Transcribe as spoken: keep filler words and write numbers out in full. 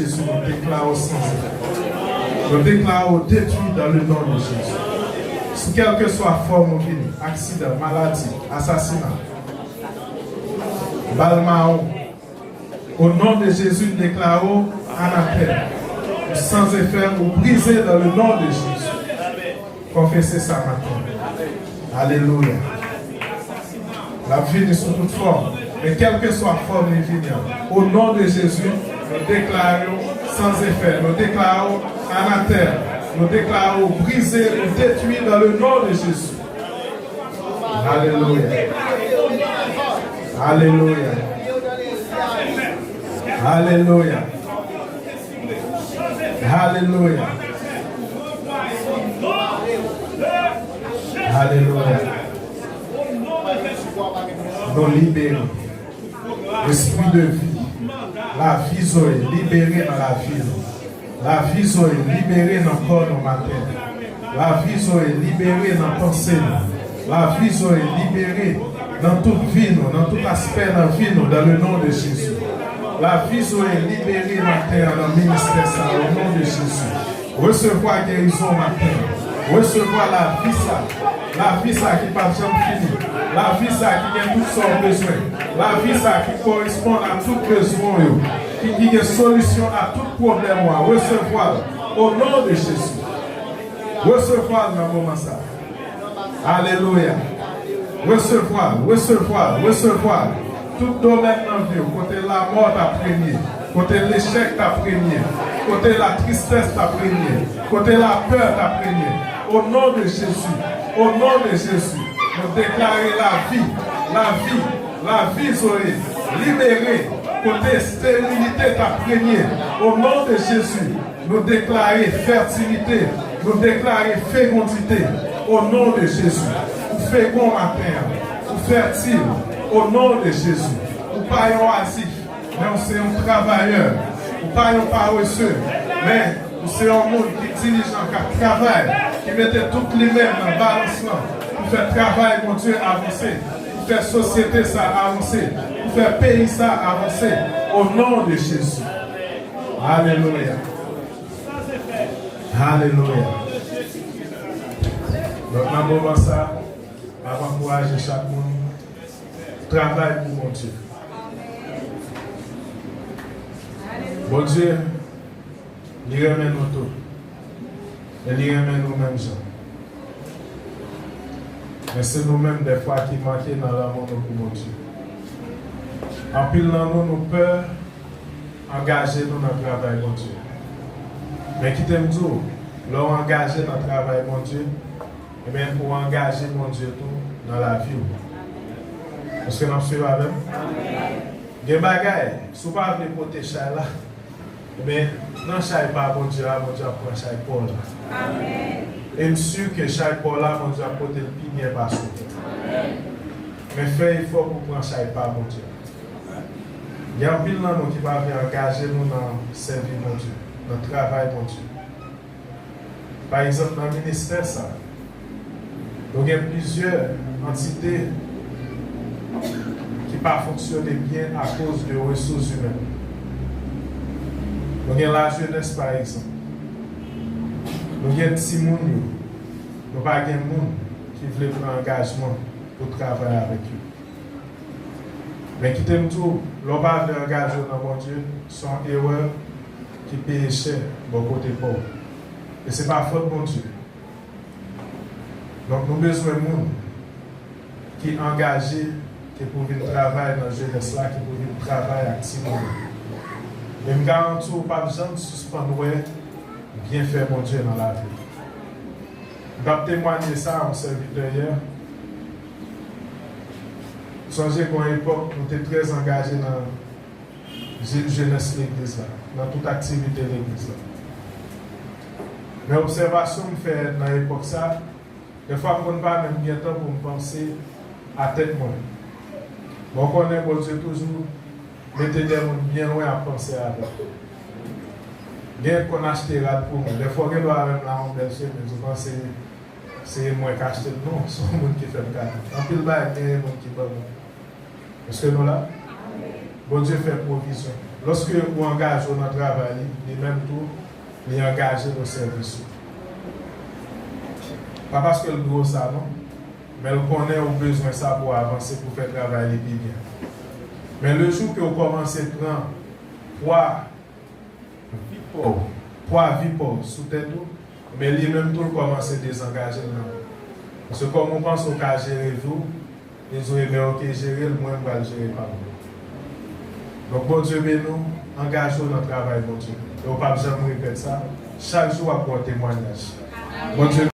Jezi, nou deklare w san efè. Nou deklare w detwi dans le nom de Jésus. Sou kèlkeswa fòm ou vini, aksidan, maladi, asasina, bal mawon, o non de Jezi, nou deklare w anatèm. Ou san efè, ou brize dans le nom de Jésus. Konfese sa maten. Alelouya. L ap vini sou tout fòm. Men kèlkeswa fòm li vini an, o non de Jezi, nou deklare w san efè. Nou deklare w anatèm. Nou deklare w brize, ou detwi dans le nom de Jésus. Alelouya. Alelouya. Alelouya. Alelouya. Alelouya. Nou libere. Espri de vi. Lavi Zoe. Libere nan lavi nou. Lavi Zoe. Libere nan kò nou maten. Lavi Zoe. Libere nan panse nou. Lavi Zoe. Libere nan tout vi nou, nan tout aspè nan vi nou, dans le nom de Jésus. Lavi Zoe libere maten an nan ministè sa a, o non de Jezi. Resevwa gerizon maten an. Resevwa lavi sa. Lavi sa ki p ap janm fini. Lavi sa ki gen tout sa w bezwen. Lavi sa ki koresponn a tout bezwen w yo. Ki, ki gen solisyon a tout pwoblèm ou a. Resevwa l o non de Jezi. Resevwa l nan moman sa a. Alelouya. Resevwa, resevwa, resevwa. Tout domèn nan vi w, kote lamò t ap renye, kote lechèk t ap renye, kote latristès t ap renye, kote lapè t ap renye. O non de Jezi, o non de Jezi, nou deklare lavi, lavi, lavi Zoe, libere, kote esterilite t ap renye. O non de Jezi, nou deklare fètilite, nou deklare fegondite, o non de Jezi. Ou fegon maten an, ou fètil, o non de Jezi. Ou pa yon oazif, men ou se yon travayè. Ou pa yon parese, men ou se yon moun ki dilijan, k ap travay, ki mete tout li menm nan balans lan pou fè travay Bondye avanse, pou fè sosyete sa avanse, pou fè peyi sa avanse, o non de Jezi. Alelouya. Alelouya. Donk, nan moman sa, m ap ankouraje chak moun travay pou Bondye. Bondye, li renmen nou tou. E li renmen nou menm jan. Men se nou menm, dèfwa, ki manke nan lanmou nou pou Bondye. Anpil nan nou, nou pè angaje nou nan travay Bondye. Men kite m di w, lè w angaje nan travay Bondye, ebyen, ou angaje Bondye tou nan lavi w. Èske n ap swiv avè m? Gen bagay, si w pa vle pote chay la, ebyen, pran chay pa Bondye a, Bondye ap pran chay pa w la. E m si ke chay pa w la, Bondye ap pote l pi byen pase w. Men fè efò pou w pran chay pa Bondye a. Gen anpil nan nou ki pa vle angaje nou nan sèvi Bondye, nan travay Bondye. Pa egzanp, nan ministè sa, nou gen plizyè antite ki pa fonksyone byen akoz de resous imèn. Nou gen lajenès, pa egzanp. Nou gen timoun yo. Nou pa gen moun ki vle pran angajman pou travay avèk yo. Men kite m di w, lè w pa vle angaje w nan Bondye, se yon erè ki peye chè bò kote pa w. E se pa fòt Bondye. Donk, nou bezwen moun ki angaje, ki pou vin travay nan jenès la, ki pou vin travay ak timoun yo. E m garanti w, w p ap janm sispann wè byenfè Bondye nan lavi w. M t ap temwanye sa a yon sèvitè yè. Sonje gen yon epòk, nou te trè angaje nan je-, jenès legliz la, nan tout aktivite legliz la. Men obsèvasyon m fè nan epòk sa, dèfwa m konn pa menm gen tan pou m panse a tèt mwen. Bon, w konnen Bondye toujou mete de moun byen lwen ap panse avè w. Gen k konn achte rad pou mwen. Dèfwa w gen dwa wè m la yon bèl chemiz, ou panse se mwen k achte l. Non, se yon moun ki fè m kado. Anpil bagay, gen moun ki ban mwen. Èske nou la? Bondye fè pwovizyon. Lòske ou angaje w nan travay li, li menm tou, li angaje nan sèvis ou. Pa paske l dwe w sa non, men l konnen ou bezwen sa pou w avanse, pou fè travay li pi byen. Men lejou ke w kòmanse pran pwa vi pa w, pwa vi pa w sou tèt ou, men li menm tou l kòmanse dezangaje l nan ou. Paske kòm ou panse w ka jere vi w, li di w, ebyen oke, jere l, mwen m pral jere pa m. Donk Bondye beni w, angaje w nan travay Bondye. E w p ap janm regrèt sa. Chak jou w ap wè yon temwayaj. Bondye